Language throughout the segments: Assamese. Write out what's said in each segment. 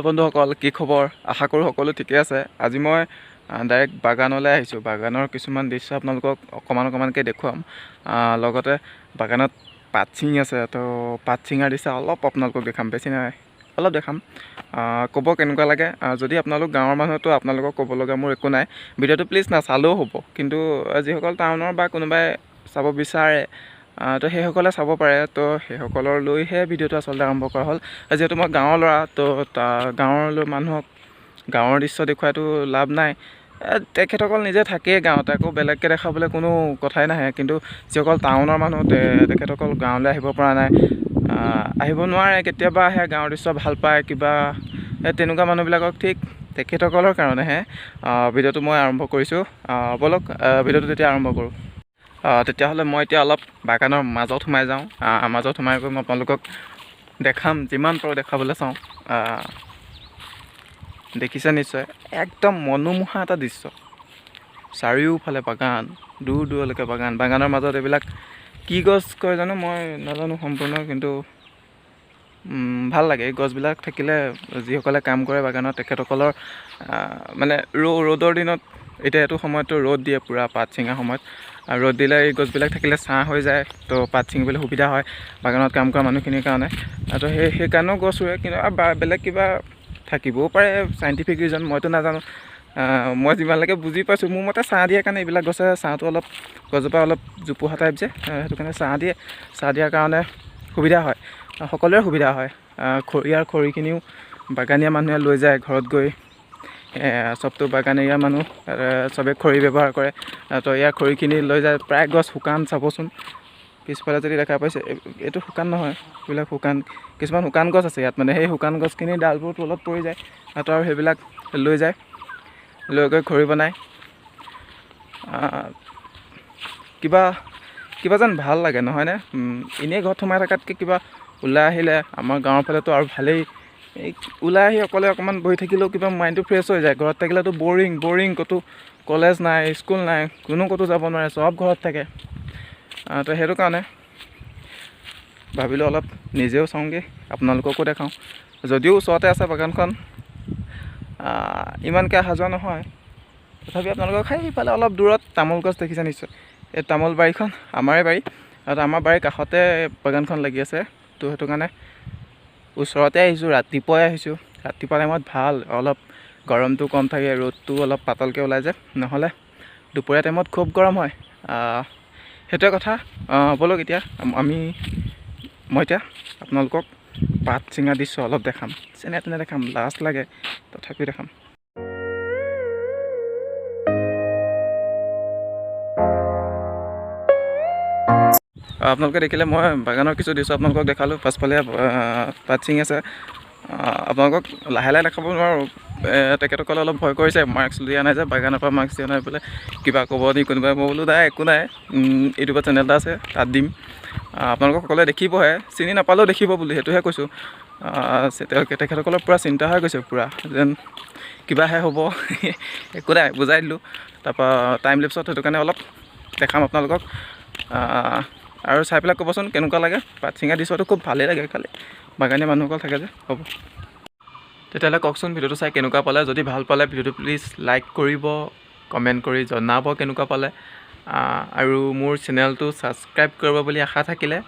হেল্ল' বন্ধুসকল, কি খবৰ? আশা কৰোঁ সকলো ঠিকে আছে। আজি মই ডাইৰেক্ট বাগানলৈ আহিছোঁ। বাগানৰ কিছুমান দৃশ্য আপোনালোকক অকণমান অকণমানকৈ দেখুৱাম। লগতে বাগানত পাত ছিঙি আছে, তো পাত ছিঙাৰ দৃশ্য অলপ আপোনালোকক দেখাম, বেছি নহয়, অলপ দেখাম। ক'ব কেনেকুৱা লাগে। যদি আপোনালোক গাঁৱৰ মানুহতো আপোনালোকক ক'ব লগা মোৰ একো নাই, ভিডিঅ'টো প্লিজ নাচালেও হ'ব। কিন্তু যিসকল টাউনৰ বা কোনোবাই চাব বিচাৰে, তো সেইসকলে চাব পাৰে। তো সেইসকলৰ লৈহে ভিডিঅ'টো আচলতে আৰম্ভ কৰা হ'ল। যিহেতু মই গাঁৱৰ ল'ৰা, তো গাঁৱৰ মানুহক গাঁৱৰ দৃশ্য দেখুৱাইতো লাভ নাই। তেখেতসকল নিজে থাকেই গাঁৱত, আকৌ বেলেগকৈ দেখাবলৈ কোনো কথাই নাহে। কিন্তু যিসকল টাউনৰ মানুহ, তেখেতসকল গাঁৱলৈ আহিব পৰা নাই, আহিব নোৱাৰে, কেতিয়াবা আহে, গাঁৱৰ দৃশ্য ভাল পায় কিবা, তেনেকুৱা মানুহবিলাকক ঠিক তেখেতসকলৰ কাৰণেহে ভিডিঅ'টো মই আৰম্ভ কৰিছোঁ। ব'লক ভিডিঅ'টো তেতিয়া আৰম্ভ কৰোঁ। তেতিয়াহ'লে মই এতিয়া অলপ বাগানৰ মাজত সোমাই যাওঁ। মাজত সোমাই গৈ মই আপোনালোকক দেখাম, যিমান পাৰোঁ দেখাবলৈ চাওঁ। দেখিছে নিশ্চয়, একদম মনোমোহা এটা দৃশ্য। চাৰিওফালে বাগান, দূৰ দূৰলৈকে বাগান। বাগানৰ মাজত এইবিলাক কি গছ কয় জানো, মই নাজানো সম্পূৰ্ণ, কিন্তু ভাল লাগে এই গছবিলাক থাকিলে। যিসকলে কাম কৰে বাগানত, তেখেতসকলৰ মানে ৰ'দৰ দিনত, এতিয়া এইটো সময়ততো ৰ'দ দিয়ে পূৰা পাত ছিঙা সময়ত, ৰ'দ দিলে এই গছবিলাক থাকিলে ছাঁ হৈ যায়, তো পাত ছিঙিবলৈ সুবিধা হয় বাগানত কাম কৰা মানুহখিনিৰ কাৰণে। তো সেইকাৰণেও গছ ৰুৱে। কিন্তু বেলেগ কিবা থাকিবও পাৰে চাইণ্টিফিক ৰিজন, মইতো নাজানো। মই যিমানলৈকে বুজি পাইছোঁ, মোৰ মতে ছাঁ দিয়াৰ কাৰণে এইবিলাক গছে, ছাঁটো অলপ গছজোপা অলপ জোপোহা টাইপ যে, সেইটো কাৰণে ছাঁ দিয়ে। ছাঁ দিয়াৰ কাৰণে সুবিধা হয়, সকলোৰে সুবিধা হয়। ইয়াৰ খৰিখিনিও বাগানীয়া মানুহে লৈ যায় ঘৰত গৈ। চবতো বাগানীয়া মানুহ, চবে খৰি ব্যৱহাৰ কৰে, তো ইয়াৰ খৰিখিনি লৈ যায়। প্ৰায় গছ শুকান, চাবচোন পিছফালে যদি দেখা পাইছে, এইটো শুকান নহয়, এইবিলাক শুকান, কিছুমান শুকান গছ আছে ইয়াত। মানে সেই শুকান গছখিনিৰ ডালবোৰ তলত পৰি যায়, তো আৰু সেইবিলাক লৈ যায়, লৈ গৈ খৰি বনায়। কিবা কিবা যেন ভাল লাগে নহয়নে? এনেই ঘৰত সোমাই থকাতকৈ কিবা ওলাই আহিলে, আমাৰ গাঁৱৰ ফালেতো আৰু ভালেই, এই ওলাই আহি অকলে অকণমান বহি থাকিলেও কিবা মাইণ্ডটো ফ্ৰেছ হৈ যায়। ঘৰত থাকিলেতো বৰিং বৰিং, ক'তো কলেজ নাই, স্কুল নাই, কোনো ক'তো যাব নোৱাৰে, চব ঘৰত থাকে। তো সেইটো কাৰণে ভাবিলোঁ অলপ নিজেও চাওঁগৈ, আপোনালোককো দেখাওঁ। যদিও ওচৰতে আছে বাগানখন, ইমানকৈ অহা যোৱা নহয়, তথাপি আপোনালোকক সেইফালে অলপ দূৰত তামোল গছ দেখিছে নিশ্চয়। এই তামোল বাৰীখন আমাৰে বাৰী, আৰু আমাৰ বাৰীৰ কাষতে বাগানখন লাগি আছে। তো সেইটো কাৰণে ওচৰতে আহিছোঁ, ৰাতিপুৱাই আহিছোঁ। ৰাতিপুৱা টাইমত ভাল, অলপ গৰমটো কম থাকে, ৰ'দটো অলপ পাতলকৈ ওলাই যায়, নহ'লে দুপৰীয়া টাইমত খুব গৰম হয়। সেইটোৱে কথা। ব'লক এতিয়া মই এতিয়া আপোনালোকক পাত ছিঙা দৃশ্য অলপ দেখাম, যেনে তেনে দেখাম, লাজ লাগে তথাপিও দেখাম। আপোনালোকে দেখিলে মই বাগানৰ কিছু দৃশ্য আপোনালোকক দেখালোঁ। পাছফালে পাত ছিঙি আছে। আপোনালোকক লাহে লাহে দেখাব নোৱাৰোঁ, তেখেতসকলে অলপ ভয় কৰিছে, মাস্ক দিয়া নাই যে, বাগানৰ পৰা মাস্ক দিয়া নাই বোলে, কিবা ক'ব নি কোনোবাই। মই বোলো নাই, একো নাই, ইউটিউবত চেনেল এটা আছে, তাত দিম, আপোনালোকক সকলোৱে দেখিবহে, চিনি নাপালেও দেখিব বুলি সেইটোহে কৈছোঁ। তেখেতসকলৰ পূৰা চিন্তা হৈ গৈছে, পূৰা যেন কিবাহে হ'ব। একো নাই, বুজাই দিলোঁ। তাৰপৰা টাইম লেপছত সেইটো কাৰণে অলপ দেখাম আপোনালোকক, আৰু চাই পেলাই ক'বচোন কেনেকুৱা লাগে। পাত ছিঙা দৃশ্যটো খুব ভালেই লাগে, খালি বাগানীয়া মানুহসকল থাকে যে। হ'ব তেতিয়াহ'লে কওকচোন ভিডিঅ'টো চাই কেনেকুৱা পালে। যদি ভাল পালে ভিডিঅ'টো প্লিজ লাইক কৰিব, কমেণ্ট কৰি জনাব কেনেকুৱা পালে, আৰু মোৰ চেনেলটো ছাবস্ক্ৰাইব কৰিব বুলি আশা থাকিলে।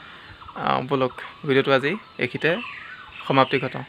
ব'লক ভিডিঅ'টো আজি এইখিনিতে সমাপ্তি ঘটাওঁ।